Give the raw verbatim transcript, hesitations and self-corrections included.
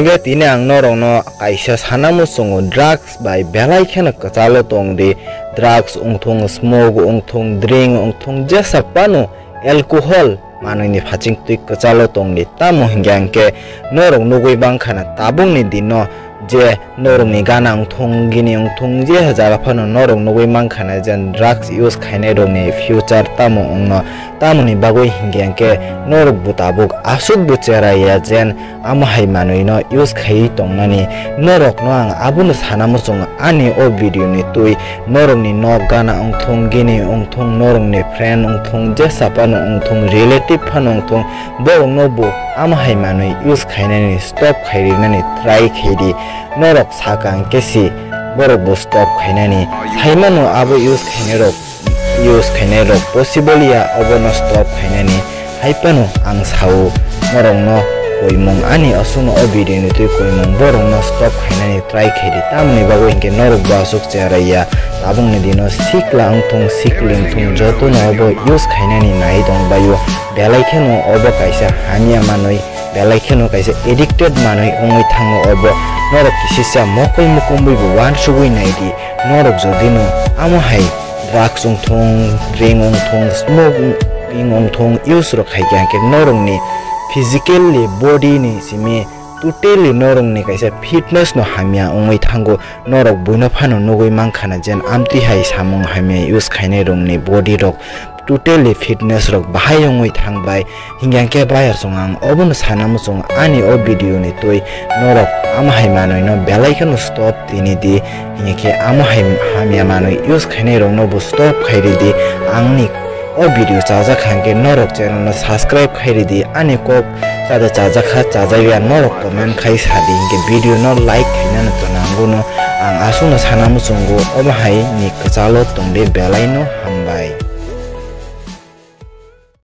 Hingke tini ang norokno kaisa sana muchungo, drugs bai belai kheno kwchalo tongdi. Drugs wngthung, smoke wngthung, drink wngthung, jesa phano alcohol manwini phaching twi kwchalo tongdi. Tamo hingke hingke norok nugwi mankha na tabukni dino je norokni gana wngthung, gini wngthung, je jaga phano norok nugwi mankha na je drugs use khainai rokni future tamo wngno. Tamoni bagwi hingke hingke norok bo tabuk aswk bo cherai ya je amo hai manwi no use khaiwi tongnani. Norok no ang abono sana muchungo ani o video ni twi, norok ni nok gana wngthung, gini wngthung, norok ni friend wngthung, jesa phano wngthung, relative phano wngthung, borok no bo amo hai manwi use khainani stop khai rinani try khai di. Norok saka hingke si borok bo stop khainani, saimano abo use khainai rok use khainai rok possible ya obono stop khainani. Hai phano ang sao norokno koimung ani aswkno o video ni twi koimung borokno stop khainani try khaidi. Tamoni bagwi hingke norok bo aswk cherai ya. Tabukni dino sikla wngthung, sikli wngthung, jotono obo use khainani nai tong baio. Belai kheno obo kaisa hamya manwi, belai kheno kaisa addicted manwi wngwi thango obo. Norok kisisa mokol mukumbwi bo wansugwi naidi. Norok jodino amo hai drugs wngthung, drink wngthung, smoking wngthung, use rok khaikha hingke norokni physically body ni simi totally norokni kaisa fitness no hamya wngwi thango. Norok buino phano nugwi mankha na je amtwi hai samung hamya use khainai rokni body rok totally fitness rok bahai wngwi thangbai. Hingke hingke bayar chwng ang obono sana muchung ani o video ni twi norok amo hai manwi no belai kheno stop tini di. Hingke amo hai hamya manwi use khainai rok no bo stop khai ridi. Ang ni o video chajak hingke norok channel no subscribe khai ridi. Ani kok chada chajak kha chajak ya norok comment khai sadi hingke video no like khainani twnango no. Ang aswkno sana muchungo omo hai ni kwchalo tongde belai no.